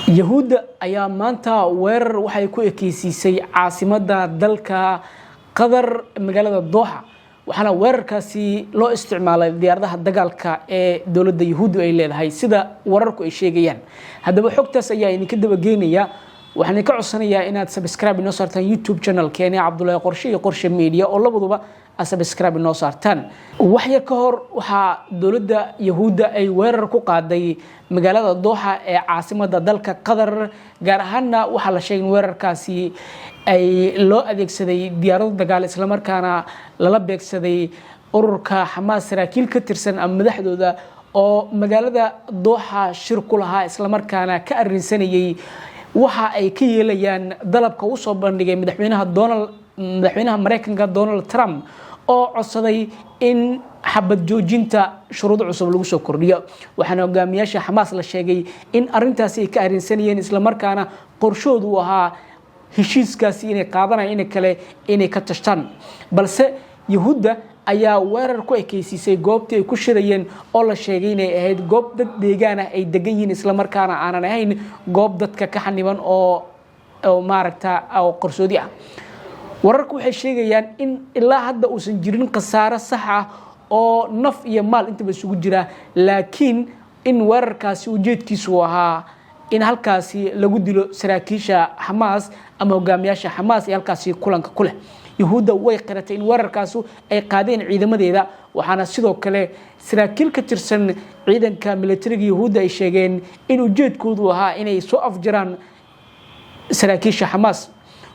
Yahuudda ayaa maanta weerar waxay ku ekeysiisay caasimadda dalka Qatar, magaalada Dooxa, waxaana weerarkaasi loo isticmaalay diyaaradaha dagaalka ee dowladda Yahuuddu ay leedahay, sida wararku ay sheegayaan. Haddaba xogtaas ayaa idinka dabageynaya. Waxaan idinka codsanayaa inaad subscribe inoo saartaan YouTube channelkeena Cabdulaahi Qorshe iyo Qorshe Media, oo labaduba aad subscribe inoo saartaan. Wax yar ka hor waxaa dowladda Yahuudda ay weerar ku qaaday magaalada Dooxa ee caasimadda dalka Qatar. Gaar ahaanna waxaa la sheegay in weerarkaasi ay loo adeegsaday diyaarado dagaal, islamarkaana lala beegsaday ururka Xamaas saraakiil ka tirsan ama madaxdooda oo magaalada Dooxa shir ku lahaa, islamarkaana ka arrinsanayay waxa ay ka yeelayaan dalabka usoo bandhigay madaxweynaha Mareykanka Donald Trump, oo codsaday in xabad joojinta shuruudo cusub lagu soo kordhiyo. Waxaana hogaamiyaasha Xamaas la sheegay in arintaasi ay ka arrinsanayeen, islamarkaana qorshoodu uu ahaa heshiiskaasi inay qaadanayaan in kale inay ka tashtaan. Balse Yahuudda ayaa weerar ku ekeysiisay goobtii ay ku shirayeen, oo la sheegay inay ahayd goob dad deegaan ah ay degan yihiin, islamarkaana aanan ahayn goob dadka ka xaniban oo maaragta oo qarsoodi ah. Wararku waxay sheegayaan in ilaa hadda uusan jirin khasaare sax ah oo naf iyo maal intaba isugu jira, laakiin in weerarkaasi ujeedkiisu ahaa in halkaasi lagu dilo saraakiisha Xamaas ama hogaamiyaasha Xamaas ee halkaasi kulanka ku leh. Yahuudda way qiratay in weerarkaasu ay qaadeen ciidamadeeda, waxaana sidoo kale saraakiil ka tirsan ciidanka militariga Yahuudda ay sheegeen in ujeedkoodu ahaa inay soo afjaraan saraakiisha Xamaas.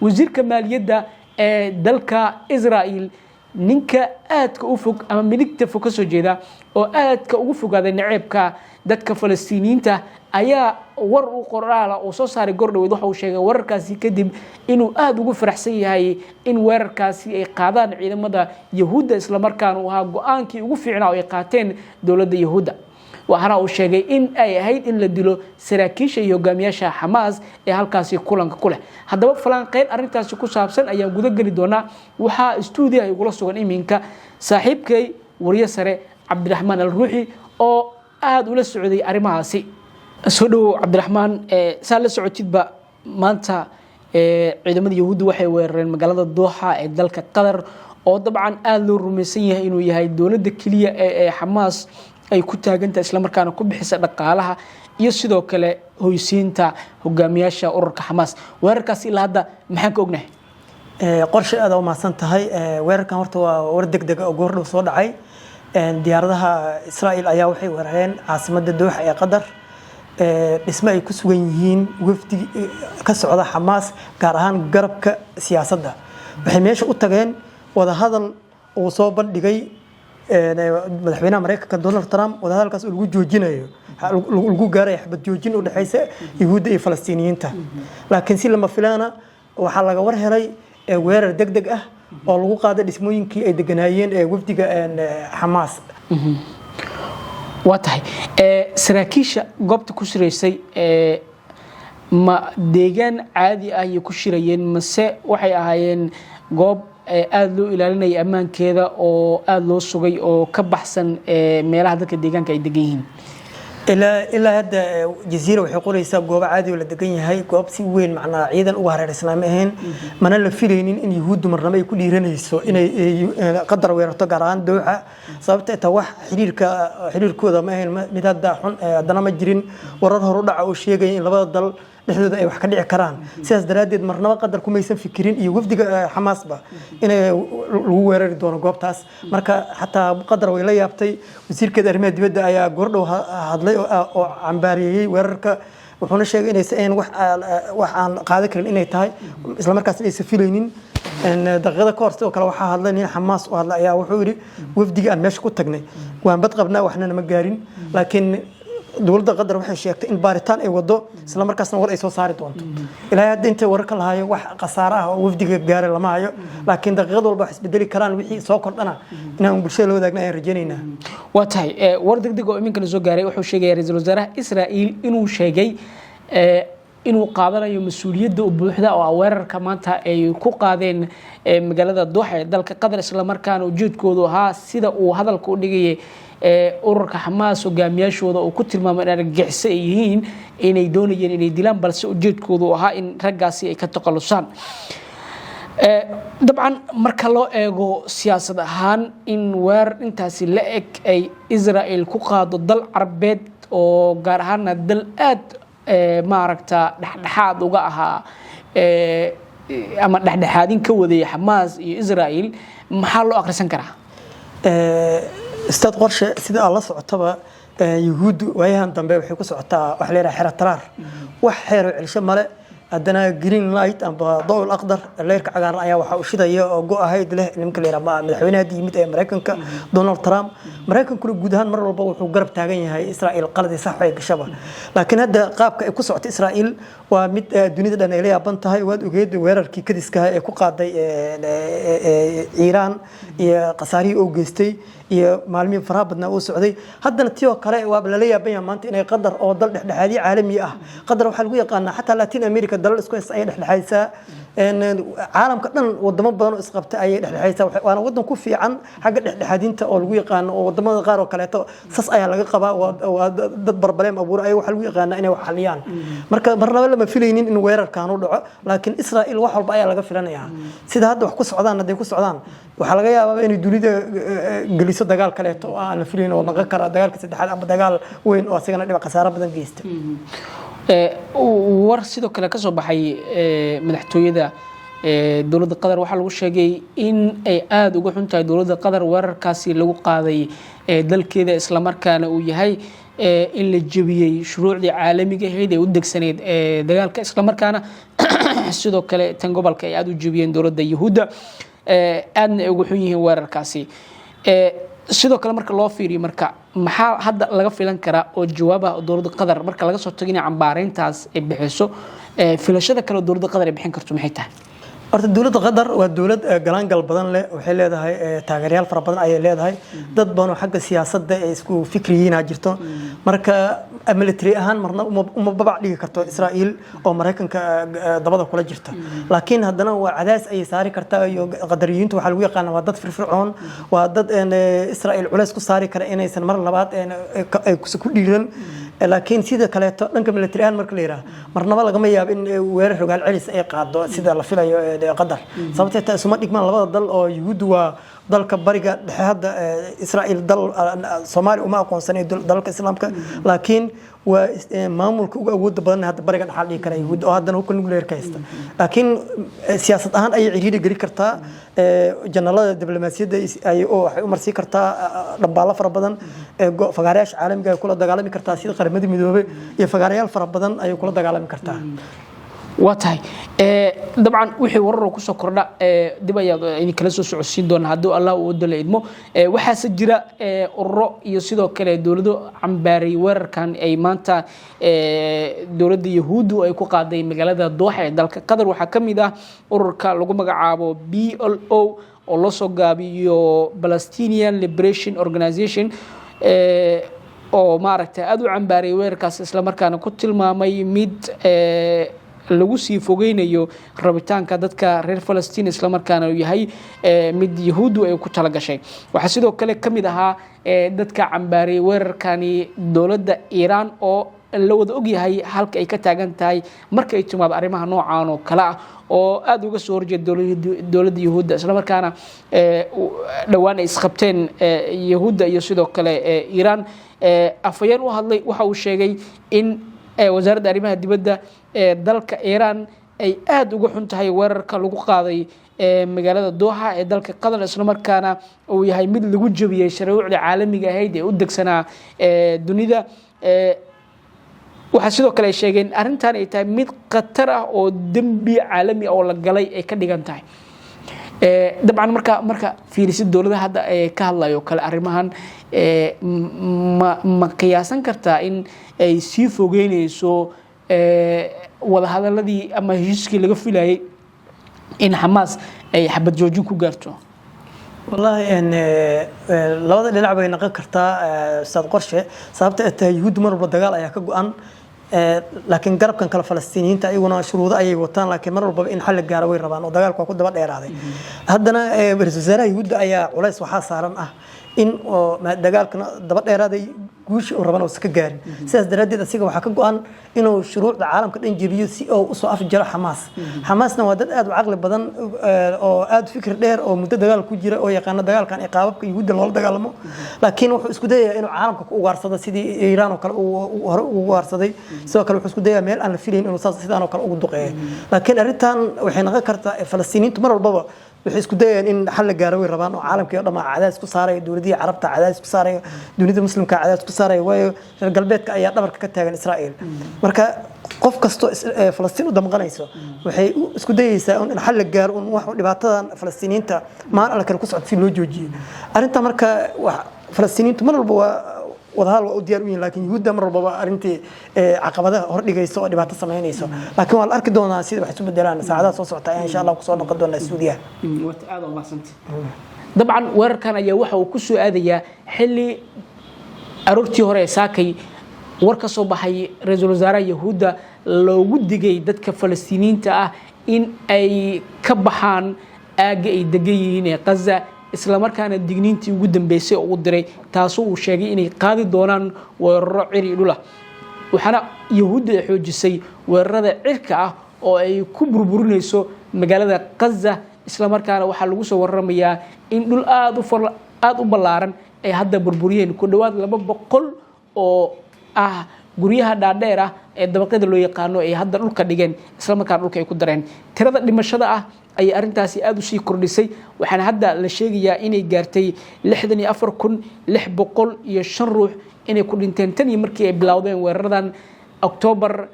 Wasiirka maaliyadda ee dalka Israel, ninka aadka u fog ama midigta fog ka soo jeeda oo aadka ugu fogaaday naceebka dadka Falastiiniyiinta, ayaa war u qoraala uu soo saaray gordhoweyd waxa uu sheegay wararkaasi kadib inuu aada ugu faraxsan yahay in weerarkaasi ay qaadaan ciidamada Yahuudda, islamarkaana uu ahaa go-aankii ugu fiicnaa oo ay qaateen dowladda Yahuudda. Waxaana uu sheegay in ay ahayd in la dilo saraakiisha iyo hogaamiyaasha Xamaas ee halkaasi kulanka ku leh. Haddaba falanqeyn arrintaasi ku saabsan ayaan guda geli doonaa. Waxaa stuudiyaha igula sugan iminka saaxiibkay, wariye sare Cabdiraxmaan Al Ruuxi, oo aada ula socday arrimahaasi. Soo dhowow, Cabdiraxmaan. Saa la socotidba, maanta ciidamada Yahuudda waxay weerareen magaalada Dooxa ee dalka Qatar, oo dabcan aada loo rumaysan yahay inuu yahay dowladda keliya ee Xamaas ay ku taagantahay, islamarkaana ku bixisa dhaqaalaha iyo sidoo kale hoysiinta hogaamiyaasha ururka Xamaas. Weerarkaas ilaa hadda maxaan ka ognahay? Qorshe, aada u mahadsan tahay. Weerarkan horta waa war deg deg oo goordhow soo dhacay. Diyaaradaha Israel ayaa waxay weerareen caasimadda Dooxa ee Qatar, dhisme ay ku sugan yihiin wafdi ka socda Xamaas, gaar ahaan garabka siyaasadda. Waxay meesha u tageen wadahadal uu soo bandhigay madaxweynaha Mareykanka Donald Trump, wadahadalkaas oo lagu joojinayo, lagu gaarayo xabad joojin u dhexaysa Yahuudda iyo Falastiiniyiinta. Laakiin si lama filaana waxaa laga war helay weerar deg deg ah oo lagu qaaday dhismooyinkii ay deganaayeen ee wafdiga Xamaas. Waa tahay. Saraakiisha goobta ku shiraysay ma deegaan caadi ah ayay ku shirayeen, mase waxay ahaayeen goob aada loo ilaalinaya ammaankeeda oo aada loo sugay oo ka baxsan meelaha dadka deegaanka ay degan yihiin? Ilaa hadda Jaziira waxay qoraysaa goobo caadi oo la degan yahay, goob si weyn macnaa ciidan uga hareereysnaa ma ahayn, mana la filaynin in Yuhuuddu marnaba ay ku dhiiranayso inay Qadar weerarto, gaar ahaan Dooxa, sababta taa wax xiriirkooda ma ahayn mid hadda xun. Haddana ma jirin warar horu dhaca oo sheegaya in labada dal dhexdooda ay wax ka dhici karaan. Sidaas daraaddeed marnaba Qadar kumaysan fikirin iyo wafdiga Xamaasba inay lagu weerari doono goobtaas. Marka xataa Qadar way la yaabtay. Wasiirkeeda arrimaha dibadda ayaa goordhow hadlay oo cambaareeyey weerarka, wuxuuna sheegay inaysan ahayn wax aan qaadan karin inay tahay, isla markaasna aysan filaynin. Daqiiqada ka hor sidoo kale waxaa hadlay nin Xamaas u hadlay ayaa wuxuu yidhi: "Wafdigii aan meesha ku tagnay waan bad qabnaa, waxna nama gaarin." Laakiin dowladda Qatar waxay sheegtay in baaritaan ay wado, isla markaasna war ay soo saari doonto. Ilaa hadda inta wararka la hayo wax khasaare ah oo wafdiga gaaray lama hayo, laakiin daqiiqad walba wax isbedeli karaan. Wixii soo kordhana inaan bulshada la wadaagna ayaan rajaynaynaa. Waa tahay. War degdeg oo iminkana soo gaaray wuxuu sheegaya ra-iisul wasaaraha Israel inuu sheegay Inuu qaadanayo mas-uuliyadda buuxda oo ah weerarka maanta ay ku qaadeen magaalada Dooxa ee dalka Qatar, islamarkaana ujeedkoodu ahaa, sida uu hadalka u dhigayay, ururka Xamaas hogaamiyaashooda uu ku tilmaamay in argagixiso ay yihiin, inay doonayeen inay dilaan, balse ujeedkoodu ahaa in raggaasi ay ka takhalusaan. Dabcan, marka loo eego siyaasad ahaan, in weerar intaasi la eg ay Israel ku qaado dal Carbeed oo gaar ahaana dal aad maaragta dhexdhexaad uga ahaa ama dhexdhexaadin ka wadaya Xamaas iyo Israel, maxaa loo akhrisan karaa? Ustaad Qorshe, sida aad la socotaba, Yuhuuddu waayahan dambe waxay ku socotaa waxa la yidhaha xero taraar, wax xeero celisho male. Haddana green light amba dowal aqdar, leerka cagaaran, ayaa waxaa u shidaya oo go ahayd leh nimanka la yidhaha madaxweynaha hadda yimid ee Maraykanka, Donald Trump. Maraykankuna guud ahaan mar walba wuxuu garab taagan yahay Israel, qaladii sax ay gashaba. Laakiin hadda qaabka ay ku socoto Israel waa mid dunida dhan ay la yaaban tahay. Waad ogeed weerarkii kadiska ee ku qaaday Iiraan iyo khasaarihii oo geystay iyo maalmihii faraha badnaa uu socday. Haddana tii oo kale waaba lala yaaban yahay maanta inay Qatar oo dal dhexdhexaadyo caalami ah. Qatar waxaa lagu yaqaanaa xataa Latin America dalal isku haysta ayay dhexdhexaadisaa, caalamka dhan wadamo badan oo isqabta ayay dhexdhexaadisaa, waana wadan ku fiican xagga dhexdhexaadinta oo lagu yaqaano, oo wadamada qaar oo kaleeto sas ayaa laga qabaa. Waa dad barbaleem abuura ayaga waxaa lagu yaqaanaa inay wax xaliyaan. Marka marnaba lama filaynin in weerarkan u dhaco, laakiin Israel wax walba ayaa laga filanayaa. Sida hadda wax ku socdaan, hadday ku socdaan, waxaa laga yaabaa inay dunida geliso dagaal kaleeto oo aan la filayn, oo noqon kara dagaalka saddexaad ama dagaal weyn oo asagana dhiba khasaaro badan geysta. War sidoo kale ka soo baxay madaxtooyada dowladda Qatar waxaa lagu sheegay in ay aada uga xun tahay dowladda Qatar weerarkaasi lagu qaaday dalkeeda, islamarkaana uu yahay in la jebiyey shuruucdii caalamiga ahayd ee u degsaneyd dagaalka, islamarkaana sidoo kale tan gobolka ay aada u jebiyeen dowladda Yahuudda, aadna ay uga xun yihiin weerarkaasi. Sidoo kale marka loo fiiriyo, marka maxaa hadda laga filan karaa oo jawaabaha dowladda Qatar, marka laga soo tago inay cambaareyntaas ay bixiso, filashada kale oo dowladda Qatar ay bixin karto maxay tahay? Horta dowladda Qatar waa dowlad galaangal badan leh. Waxay leedahay taageerayaal fara badan ayay leedahay, dad badan oo xagga siyaasadda ay isku fikriyiina jirto. Marka military ahaan marna uma babac dhigi karto Israa'iil oo Maraykanka dabada kula jirta, laakiin haddana waa cadaas ayay saari kartaa. Iyo Qadariyiintu waxaa lagu yaqaana waa dad firfircoon, waa dad Israa'iil culays ku saari kara inaysan mar labaad ay ku dhiiran. Laakiin sida kaleeto dhanka military ahaan marka la yidhaah, marnaba lagama yaabo in weerar rogaal celis ay qaado sida la filayo Qatar. Sababtee taa isuma dhigmaan labada dal, oo Yuhuuddu waa dalka Bariga Dhexe. Hadda Israa'iil dal Soomaaliya uma aqoonsanay dalalka Islaamka, laakiin waa maamulka ugu awooda badan hadda Bariga Dhexa dhihi kara Yuhuud, oo haddana hubka nuclear-ka haysta. Laakiin siyaasad ahaan ayay ciriiri geli kartaa, janalada diblomaasiyadda ay waxay u marsii kartaa dhambaallo fara badan, fagaarayaasha caalamiga ay kula dagaalami kartaa, sida Qaramada Midoobay iyo fagaarayaal fara badan ayay kula dagaalami kartaa. Waa tahay. Dabcan wixii warar kusoo kordha dib ayaad idinkala soo socodsiin doonaa hadduu Allah uu wado la idmo. Waxaase jira ururo iyo sidoo kale dowlado cambaaray weerarkan ay maanta dowladda Yahuuddu ay ku qaaday magaalada Dooxa ee dalka Qatar. Waxaa ka mid ah ururka lagu magacaabo PLO, oo loo soo gaabiyo Palestinian Liberation Organization, oo maaragtay aada u cambaaray weerarkaas, islamarkaana ku tilmaamay mid lagu sii fogeynayo rabitaanka dadka reer Falastiin, islamarkaana uu yahay mid Yahuuddu ay ku talagashay. Waxaa sidoo kale ka mid ahaa dadka cambaariyay weerarkani dowladda Iiraan, oo la wada ogyahay halka ay ka taagan tahay marka ay timaado arrimaha noocan oo kale ah, oo aada uga soo horjeeda dowladda Yahuudda, islamarkaana dhowaan ay isqabteen Yahuudda iyo sidoo kale Iiraan. Afhayeen u hadlay waxa uu sheegay in wasaaradda arrimaha dibadda ee dalka Iiraan ay aada uga xun tahay weerarka lagu qaaday magaalada Dooxa ee dalka Qatar, islamarkaana uu yahay mid lagu jebiyey sharuucda caalamiga ahayd ee u degsanaa dunida. Waxaa sidoo kale ay sheegeen arrintan ay tahay mid khatar ah oo dembi caalami ah oo la galay ay ka dhigan tahay. Dabcan marka fiirisid dowladaha hadda ee ka hadlayo kale arrimahan, ma qiyaasan kartaa in ay sii fogeyneyso wadahadaladii ama heshiiskii laga filayay in Xamaas ay xabad joojin ku gaarto? Wallaahi labada dhinac bay noqon kartaa, ustaad Qorshe. Sababta ay tahay, Yuhuuddu mar walba dagaal ayaa ka go-an. Laakiin garabkan kale, Falastiiniyiinta, ayaguna shuruudo ayay wataan, laakiin mar walbaba in xal la gaaro way rabaan oo dagaalku waa ku daba dheeraaday. Haddana ra-iisul wasaaraha Yuhuudda ayaa culays waxaa saaran ah in oo dagaalkana daba dheeraaday, guushi uu rabana uusan ka gaarin. Sidaas daraaddeed asiga waxaa ka go-an inuu shuruucda caalamka dhan jebiyo si uu usoo afjaro Xamaas. Xamaasna waa dad aad u caqli badan oo aad u fikir dheer oo muddo dagaal ku jira oo yaqaana dagaalkan iyo qaababka Yuhuudda loola dagaalamo. Laakiin wuxuu isku dayayaa inuu caalamka ku ugaarsado sidii Iiraan oo kale uu hore ugu ugaarsaday. Sidoo kale wuxuu isku dayayaa meel aan la filayn inuu saas sidaan oo kale ugu duqeeyo. Laakiin arrintan waxay noqon kartaa, Falastiiniyiintu mar walbaba waxay isku dayayaan in xal la gaaro way rabaan oo caalamkii oo dhan cadaadis ku saaraya, dowladihii Carabta cadaadis ku saaraya, dunida Muslimka cadaadis ku saaraya, waayo reer galbeedka ayaa dhabarka ka taagan Israa'iil. Marka qof kastoo Falastiin u damqanayso waxay isku dayaysaa in xal la gaaro, un wax dhibaatadan Falastiiniyiinta maalin alla kale ku socota si loo joojiyo arrinta. Marka Falastiiniyiintu mar walba waa wadahadal waa u diyaar u yihiin, laakiin Yuhuudda mar walbaba arrintii caqabadaha hordhigayso oo dhibaato samaynayso. Laakiin waa la arki doonaa sida wax isu bedelaan saacadaha soo socota ayaa insha Allah kusoo noqon doonaa Suudiyaha. Aad u mahadsantay. Dabcan weerarkan ayaa waxa uu ku soo aadayaa xilli aroortii hore ee saakay war ka soo baxay ra-iisul wasaaraha Yahuudda loogu digay dadka Falastiiniyiinta ah in ay ka baxaan aagga ay degan yihiin ee Qaza, islamarkaana digniintii ugu dambeysay oo u diray, taasoo uu sheegay inay qaadi doonaan weeraro ciri dhulah. Waxaana Yahuudda ay xoojisay weerarada cirka ah oo ay ku burburinayso magaalada Qaza, islamarkaana waxaa lagu soo waramayaa in dhul aada u ballaaran ay hadda burburiyeen, ku dhowaad 200 oo ah guryaha dhaadheer ah ee dabaqyada loo yaqaano ay hadda dhulka dhigeen, islamarkaana dhulka ay ku dareen. Tirada dhimashada ah ayay arrintaasi aada usii kordhisay, waxaana hadda la sheegayaa inay gaartay 64,605 ruux inay ku dhinteen tan iyo markii ay bilowdeen weeraradan Oktoobar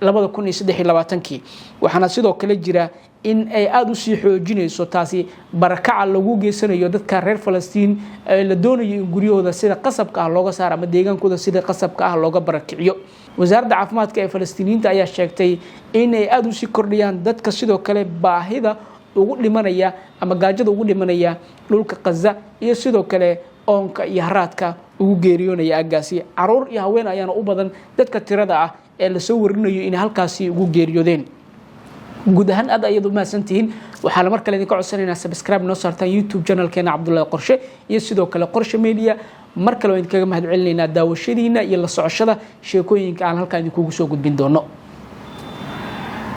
2023-kii. Waxaana sidoo kale jira in ay aada usii xoojinayso taasi barakaca lagu geysanayo dadka reer Falastiin la doonayo in guryahooda sida qasabka ah looga saaro ama deegaankooda sida qasabka ah looga barakiciyo. Wasaaradda caafimaadka ee Falastiiniyiinta ayaa sheegtay in ay aada usii kordhiyaan dadka sidoo kale baahida ugu dhimanaya ama gaajada ugu dhimanaya dhulka Qaza iyo sidoo kale oonka iyo haraadka ugu geeriyoonaya aaggaasi. Caruur iyo haween ayaana u badan dadka tirada ah ee lasoo warinayo inay halkaasi ugu geeriyoodeen. Guud ahaan aad ayaad u mahadsantihiin. Waxaana mar kale idinka codsanaynaa subscribe noo saartaan YouTube channelkeena Cabdullaahi Qorshe iyo sidoo kale Qorshe Media. Mar kale waan idinkaga mahad celinaynaa daawashadiina iyo la socoshada sheekooyinka aan halkaan idinkugu soo gudbin doono.